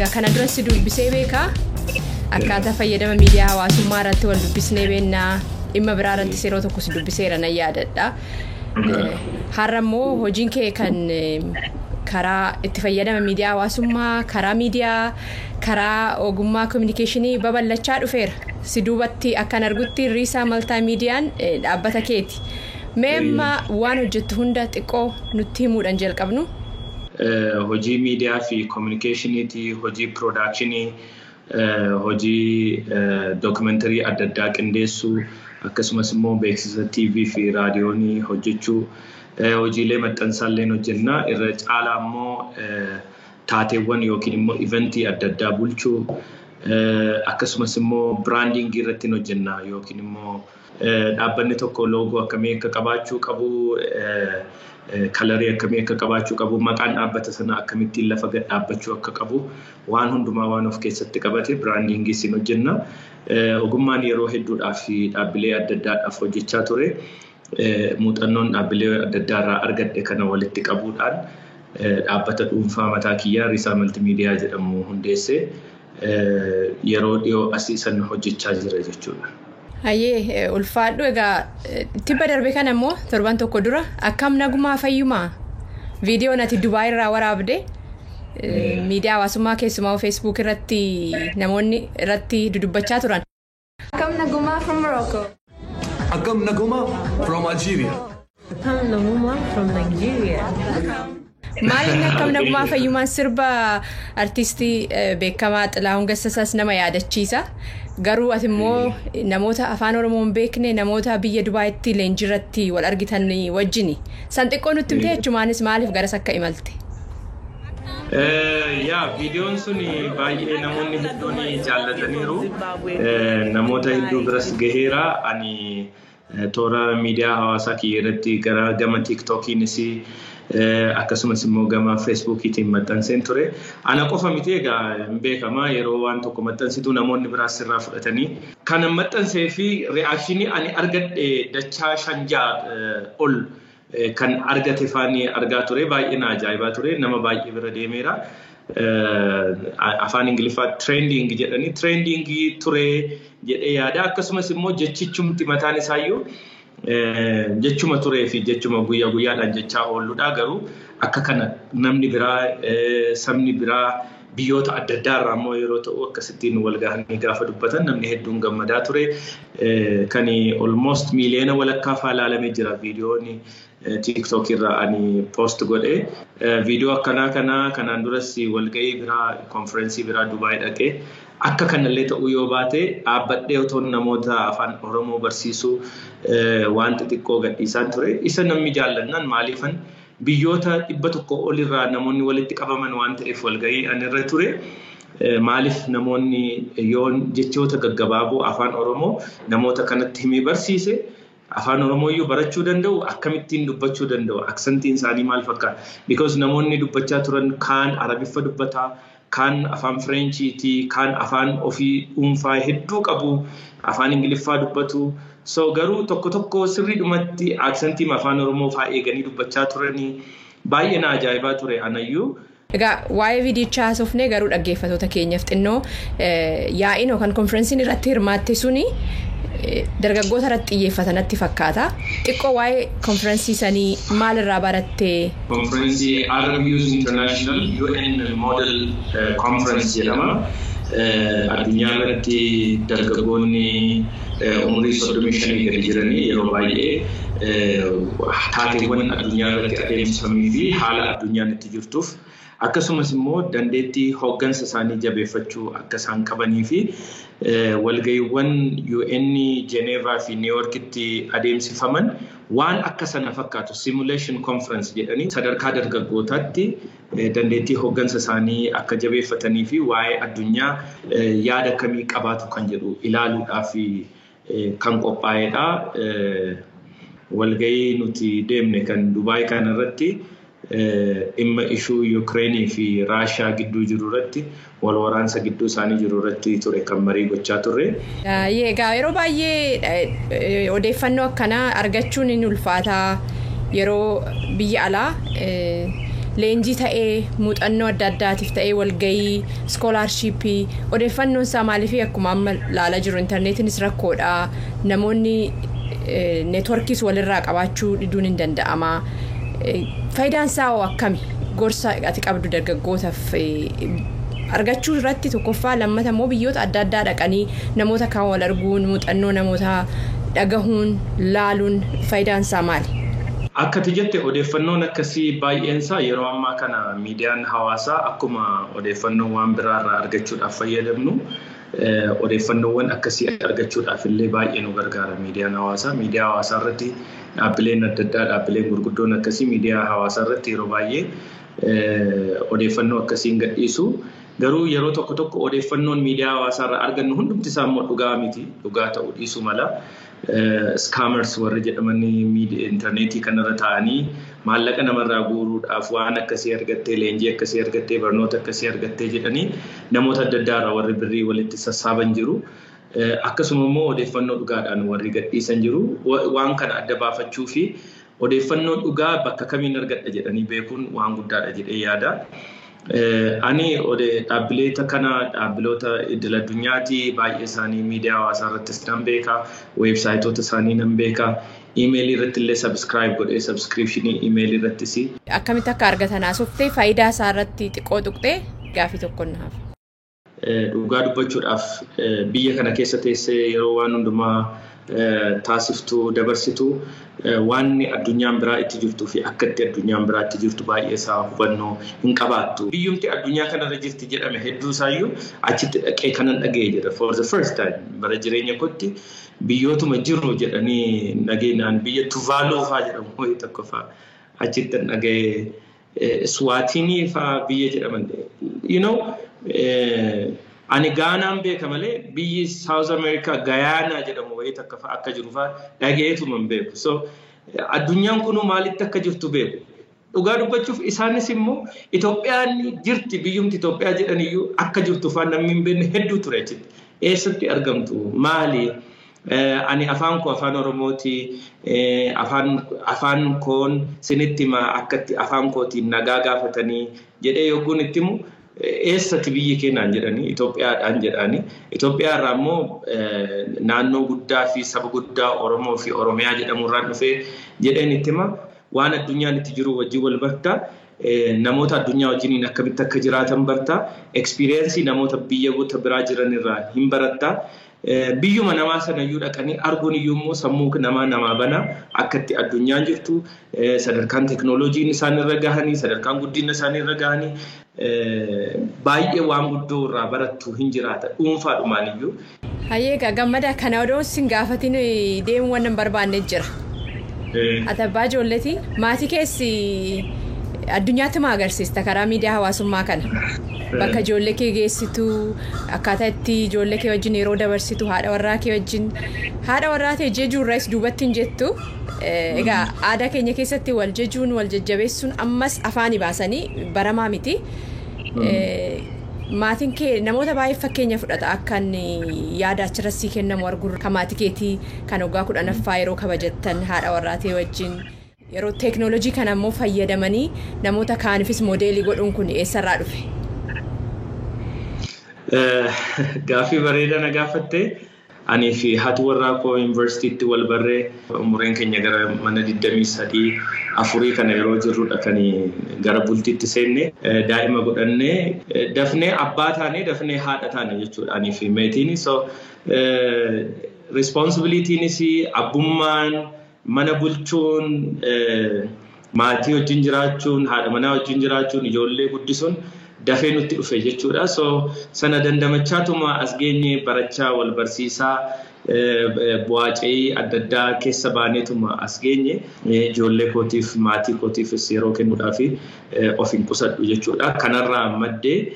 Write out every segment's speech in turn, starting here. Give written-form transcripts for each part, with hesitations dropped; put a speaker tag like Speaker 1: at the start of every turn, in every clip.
Speaker 1: Egaa kana dura si dubbisee beekaa, akkaataa fayyadama miidiyaa hawaasummaa irratti wal dubbisnee beennaa, dhimma biraa irrattis yeroo tokko si dubbiseera nan yaadadha. Har'a immoo hojiin kee kan karaa itti fayyadama miidiyaa hawaasummaa, karaa miidiyaa, karaa ogummaa kominikeeshinii babal'achaa dhufeera. Si duubatti akkan argutti Riisaa Maltaamiidiyaan dhaabbata keeti. Mee amma waan hojjettu hunda xiqqoo nutti himuudhaan jalqabnu.
Speaker 2: Hojii miidiyaa fi kominikeeshiniiti, hojii piroodakshinii, hojii dookumentarii adda addaa qindeessuu, akkasumas immoo beeksisa TV fi raadiyoonii hojjechuu, hojiilee maxxansaallee hojjenna. Irra caalaa immoo taateewwan yookiin immoo iventii adda addaa bulchuu, akkasumas immoo biraandingii irratti hojjenna yookiin immoo dhaabbanni tokko loogoo akkamii akka qabaachuu qabu, kalarii akkamii akka qabaachuu qabu, maqaan dhaabbata sanaa akkamittiin lafa gad dhaabbachuu akka qabu, waan hundumaa waan of keessatti qabate biraandingii siin hojjenna. Ogummaan yeroo hedduudhaaf dhaabbilee adda addaadhaaf hojjechaa ture. Muuxannoon dhaabbilee adda addaa irraa argadhe kana walitti qabuudhaan dhaabbata dhuunfaa mataa kiyyaa Riisaa Maltiimiidiyaa jedhamu hundeessee yeroo dhiyoo asii san hojjechaa jira jechuudha.
Speaker 1: Hayyee, ulfaadhu. Egaa tibba darbe kana immoo torban tokko dura "Akkam nagumaa fayyumaa" viidiyoon ati Dubaay irraa waraabde miidiyaa hawaasummaa, keessumaa Facebook irratti namoonni irratti dudubbachaa turan.
Speaker 3: Akkam nagumaa from Morocco.
Speaker 4: Akkam nagumaa from Algeria.
Speaker 5: Akkam nagumaa from Nigeria.
Speaker 1: Maal inni "Akkam nagumaa fayyumaan" sirba artistii beekamaa Xilahuun Gassasaas nama yaadachiisa. Garuu ati immoo namoota afaan Oromoo hin beekne, namoota biyya Dubaayitti leenjiirratti wal argitan wajjini. San xiqqoo nutti himtee, jechuumaanis maaliif garas akka imalte?
Speaker 2: Yaa, viidiyoon sun baay'ee namoonni hedduun jaallataniiru. Namoota hedduu biras gaheera. Ani toora miidiyaa hawaasaa kiyya irratti gara gama TikTokiinis akkasumas immoo gama Facebookiitiin maxxanseen ture. Ana qofa miti, egaa hin beekama, yeroo waan tokko maxxansitu namoonni biraas sirraa fudhatanii. Kana maxxansee fi reaction ani argadhe dachaa shan ja'a ol kan argate faanii argaa ture, baay'ee na ajaa'ibaa ture, nama baay'ee bira deemeera. Afaan Ingiliffaa trending jedhanii, trendingii ture jedhee yaada. Akkasumas immoo jechichumti mataan isaayyuu jechuma turee fi jechuma guyyaa guyyaadhaan jechaa oolludha. Garuu akka kana namni biraa, sabni biraa, biyyoota adda addaa irraa immoo yeroo ta'u akkasittiin wal gahanii gaafa dubbatan namni hedduun gammadaa ture. Kan almost 1.5 miiliyoona faa ilaalamee jira viidiyoon TikTok irraa ani post godhe. Viidiyoo akkanaa kana kanaan duras walgahii biraa, konferensii biraa Dubaay dhaqee akka kanallee ta'uu yoo baate dhaabbadhee otoo namoota afaan Oromoo barsiisuu waan xixiqqoo gadhiisaan ture. Isa namni jaallannaan maaliifan biyyoota 100 olirraa namoonni walitti qabaman waan ta'eef walgahii ani irra ture. Maaliif namoonni yoo jechoota gaggabaaboo afaan Oromoo namoota kanatti himee barsiise afaan Oromoo iyyuu barachuu danda'u, akkamittiin dubbachuu danda'u, accentiin isaanii maal fakkaata? Because namoonni dubbachaa turan kaan Arabiffa dubbataa, kaan afaan Fireenchiitii, kaan afaan ofii dhuunfaa hedduu qabu, afaan Ingiliffaa dubbatu. So garuu tokko tokko sirriidhumatti accentii afaan Oromoo faa eeganii dubbachaa turanii baay'ee na ajaa'ibaa ture anayyuu.
Speaker 1: Egaa waa'ee viidiyichaa haasofnee, garuu dhaggeeffatoota keenyaaf xinnoo yaa'iin yookaan konferensiin irratti hirmaatte suni dargaggoota irratti xiyyeeffata natti fakkaata. Xiqqoo waa'ee konferensii sanii maalirraa barattee?
Speaker 2: Konferensii Arab Youth International UN Model Conference jedhama. Addunyaa irratti dargaggoonni umurii 35 gadi jiranii yeroo baay'ee taateewwan addunyaa irratti adeemsifamii fi haala addunyaan itti jirtuuf, akkasumas immoo dandeettii hooggansa isaanii jabeeffachuu akka isaan qabanii fi walga'iiwwan UN Jeneevaa fi New Yorkitti adeemsifaman waan akka sana fakkaatu simulation conference jedhanii sadarkaa dargaggootaatti dandeettii hooggansa isaanii akka jabeeffatanii fi waa'ee addunyaa yaada akkamii qabaatu kan jedhu ilaaluudhaaf kan qophaa'edha. Walga'ii nuti deemne kan Dubaay kanarratti dhimma issue Yukireenii fi Raashaa gidduu jiru irratti, wal waraansa gidduu isaanii jiru irratti ture kan marii gochaa turre.
Speaker 1: Egaa yeroo baay'ee odeeffannoo akkanaa argachuun ni ulfaataa yeroo biyya alaa Leenjii ta'ee, muuxannoo adda addaatiif ta'ee, walgayii, scholarshipii, odeeffannoon isaa maaliif akkuma amma laalaa jiru intarneetiinis rakkoodha. Namoonni networkiis walirraa qabaachuu diduun hin danda'ama. Faayidaan isaa hoo akkami? Gorsa ati qabdu dargaggootaaf argachuu irratti tokkoffaa, lammata immoo biyyoota adda addaa dhaqanii namoota kaan wal arguun, muuxannoo namoota dhagahuun, laaluun faayidaan isaa maali?
Speaker 2: Akka ati jette, odeeffannoon akkasii baay'een isaa yeroo ammaa kana miidiyaan hawaasaa akkuma odeeffannoo waan biraarraa argachuudhaaf fayyadamnu, odeeffannoowwan akkasii argachuudhaaf illee baay'ee nu gargaara miidiyaan hawaasaa. Miidiyaa hawaasaa irratti dhaabbileen adda addaa, dhaabbileen gurguddoon akkasii miidiyaa hawaasaa irratti yeroo baay'ee odeeffannoo akkasiin gadhiisu. Garuu yeroo tokko tokko odeeffannoon miidiyaa hawaasaa irraa argannu hundumti isaa immoo dhugaa miti. Dhugaa ta'uu dhiisuu mala. Scammers warri jedhamanii intarneetii kanarra taa'anii maallaqa namarraa guuruudhaaf waan akkasii argattee, leenjii akkasii argattee, barnoota akkasii argattee jedhanii namoota adda addaa irraa warri birrii walitti sassaaban jiru. Akkasuma immoo odeeffannoo dhugaadhaan warri gadhiisan jiru. Waan kana adda baafachuu fi odeeffannoo dhugaa bakka kamiin argadha jedhanii beekuun waan guddaadha jedhee yaada. Ani dhaabbilee kana, dhaabbiloota idil addunyaati, baay'ee isaanii miidiyaa hawaasaa irrattis nan beeka, weebsaayitoota isaanii nan beeka, iimeelii irratti illee subscribe godhee, subscriptionii iimeelii irrattis.
Speaker 1: Akkamitti akka argatan haasoftee, faayidaa isaa irratti xiqqoo tuqxee, gaafii tokko naaf.
Speaker 2: Dhugaa dubbachuudhaaf, biyya kana keessa teessee yeroo waan hundumaa taasiftu, dabarsitu, waan addunyaan biraa itti jirtuu fi akka itti addunyaan biraa itti jirtu baay'ee isaa hubannoo hin qabaattu. Biyyumti addunyaa kanarra jirti jedhame hedduu isaayyuu achitti dhaqee kanan dhaga'e jedha. For the first time bara jireenya kootti biyyootuma jiru jedhanii dhageenyaan biyya Tuvaaloo fa'aa jedhamu wayii tokko fa'aa achitti dhaga'e. Swaatinii fa'aa biyya jedhaman. Ani Gaanaan beeka malee biyyi South America Gayaanaa jedhamu wayii takka fa'aa akka jiru fa'aa dhagayeetuma hin beeku. So addunyaan kunuu maalitti akka jirtu beeku. Dhugaa dubbachuuf, isaanis immoo Itoophiyaan jirti, biyyumti Itoophiyaa jedhaniyyuu akka jirtu fa'aa namni hin beekne hedduu ture achitti. Eessatti argamtu? Maali? Ani afaan koo afaan Oromooti. Afaan koon sinitti himaa, akkatti afaan kootiin nagaa gaafatanii jedhee yogguun itti himu, eessatti biyyi keenyaan jedhanii, Itoophiyaadhaan jedhanii. Itoophiyaa irraa immoo naannoo guddaa fi saba guddaa Oromoo fi Oromiyaa jedhamu irraan dhufee jedheen itti hima. Waan addunyaan itti jiru wajjin wal barta. Namoota addunyaa wajjiniin akkamitti akka jiraatan barta. Experienceii namoota biyyoota biraa jiran irraa hin baratta. Biyyuma namaa sanayyuu dhaqanii arguun iyyuu immoo sammuu namaa namaa bana. Akkatti addunyaan jirtu, sadarkaan teeknooloojiin isaan irra gahanii, sadarkaan guddina isaanii irra gahanii, baay'ee waan guddoo irraa barattu hin jiraata dhuunfaadhumaan iyyuu.
Speaker 1: Hayyee, gammada kana odoo sin gaafatiin deemuu waan hin barbaanne jira. Ati abbaa ijoolleeti, maatii keessi addunyaatti maa agarsiista karaa miidiyaa hawaasummaa kana? Bakka ijoollee kee geessitu, akkaataa itti ijoollee kee wajjin yeroo dabarsitu, haadha warraa kee wajjin, haadha warraa ta'e jejuurraas duubatti hin jettu. Egaa aadaa keenya keessatti wal jejuun, wal jajjabeessuun ammas afaanii baasanii baramaa miti. Maatiin kee namoota baay'ee fakkeenya fudhata akka inni yaada achirratti sii kennamu arguu kan maatii keetii kan waggaa 10ffaa yeroo kabajattan haadha warraa ta'e wajjin. Yeroo teeknooloojii kana immoo fayyadamanii namoota kaanifis moodeelii godhuun kun eessarraa dhufe?
Speaker 2: Gaaffii bareedaa na gaafatte. Anii fi haati warraa koo yuunivarsiitiitti wal barree, umuriin keenya gara mana 23 afurii kana yeroo jirrudha kan gara bultiitti seenne. Daa'ima godhannee, dafnee abbaa taane, dafnee haadha taane jechuudha anii fi meetiin. So responsibilitynis, abbummaan, mana bulchuun, maatii wajjin jiraachuun, haadha manaa wajjin jiraachuun, ijoollee guddisuun dafee nutti dhufe jechuudha. So sana dandamachaatuma as geenye, barachaa, wal barsiisaa, bu'aa ce'ii adda addaa keessa baaneetuma as geenye. Ijoollee kootiif, maatii kootiifis yeroo kennuudhaaf of hin qusadhu jechuudha. Kanarraa maddee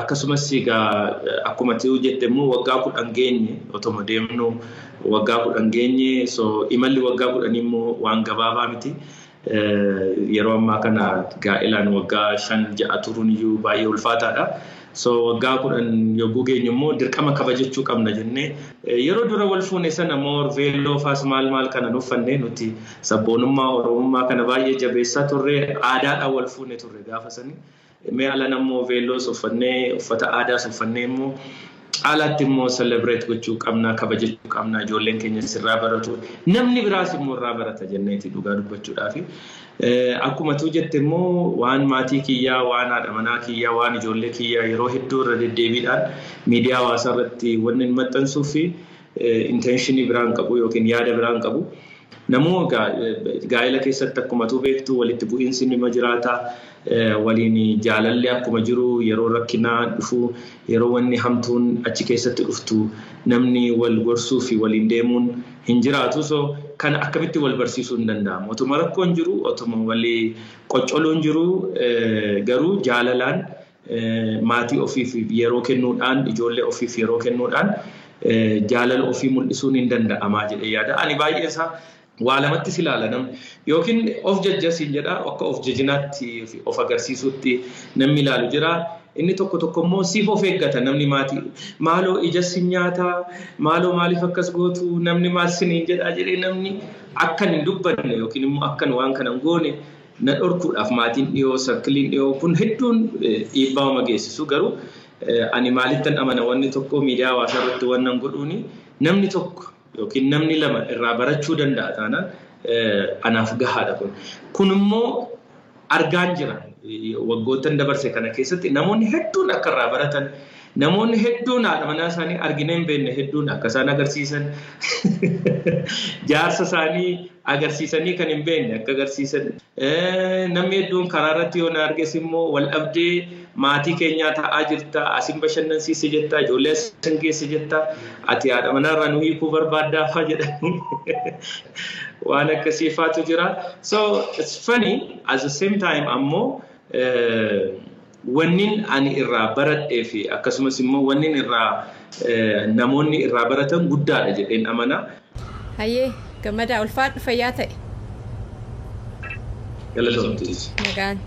Speaker 2: akkasumas egaa akkuma ta'u jette immoo waggaa 10 geenye, otoma deemnu waggaa 10 geenye. So imalli waggaa 10 immoo waan gabaabaa miti. Yeroo ammaa kana gaa'ilaan waggaa 5-6 turuun iyyuu baay'ee ulfaataadha. So waggaa 10 yogguu geenyu immoo dirqama kabajachuu qabna jennee yeroo dura wal fuune sana moor veelloo faas maal maal kana nuffannee nuti sabboonummaa Oromummaa kana baay'ee jabeessaa turre, aadaadhaan wal fuune turre gaafa sanii. Mee alan ammoo veelloos uffannee, uffata aadaas uffannee immoo caalaatti immoo celebrate gochuu qabna, kabajachuu qabna, ijoolleen keenya sirraa baratu, namni biraas immoo irraa barata jenneeti dhugaa dubbachuudhaafi. Akkuma tu jette immoo waan maatii kiyyaa, waan haadha manaa kiyyaa, waan ijoollee kiyyaa yeroo hedduu irra deddeebiidhaan miidiyaa hawaasaa irratti wanni maxxansuu fi intentionii biraan qabu yookiin yaada biraan qabu. Namuu gaa'ela keessatti akkuma tu beektu walitti bu'iinsi nima jiraata. Waliin jaalalli akkuma jiru yeroo rakkinaa dhufu, yeroo wanni hamtuun achi keessatti dhuftu namni wal gorsuu fi waliin deemuun hin jiraatu. So kana akkamitti wal barsiisuu hin danda'amu. Otuma rakkoon jiru, otuma walii qoccoluun jiru, garuu jaalalaan maatii ofiif yeroo kennuudhaan, ijoollee ofiif yeroo kennuudhaan jaalala ofii mul'isuun hin danda'amaa jedhee yaada. Ani baay'ee isaa waa lamatti si ilaala namni. Yookiin of jajjasiin jedha, akka of jajinaatti of agarsiisutti namni ilaalu jira. Inni tokko tokko immoo siif of eeggata namni maatii. Maaloo ija si nyaataa, maaloo maaliif akkas gootu, namni maal siniin jedhaa jedhee namni akkan hin dubbanne yookiin immoo akkan waan kana hin goone na dhorkuudhaaf maatiin dhiyoo, sarkiliin dhiyoo kun hedduun dhiibbaa geessisu. Garuu ani maalittan amana, wanni tokko miidiyaa hawaasaa irratti wannan godhuuni namni tokko yookiin namni lama irraa barachuu danda'a taanaan anaaf gahaadha kun. Kun immoo argaan jira. Waggoottan dabarse kana keessatti namoonni hedduun akka irraa baratan, namoonni hedduun haadha manaa isaanii argina hin beekne hedduun akka isaan agarsiisan, jaarsa isaanii agarsiisanii kan hin beekne akka agarsiisan, namni hedduun karaa irratti yoo na arges immoo wal dhabdee maatii keenyaa taa'aa jirta, asin bashannansiise jetta, ijoollee asin geesse jetta, ati haadha manaarraa nu hiikuu barbaaddaa fa'aa jedhanii waan akkasii faatu jira. So it's funny at the same time ammoo wannin ani irraa baradhee fi akkasumas immoo wannin irraa namoonni irraa baratan guddaadha jedheen amana.
Speaker 1: Hayyee, Gammadaa, ulfaadhu, fayyaa ta'e.
Speaker 2: Galatoomtis.
Speaker 1: Nagaan.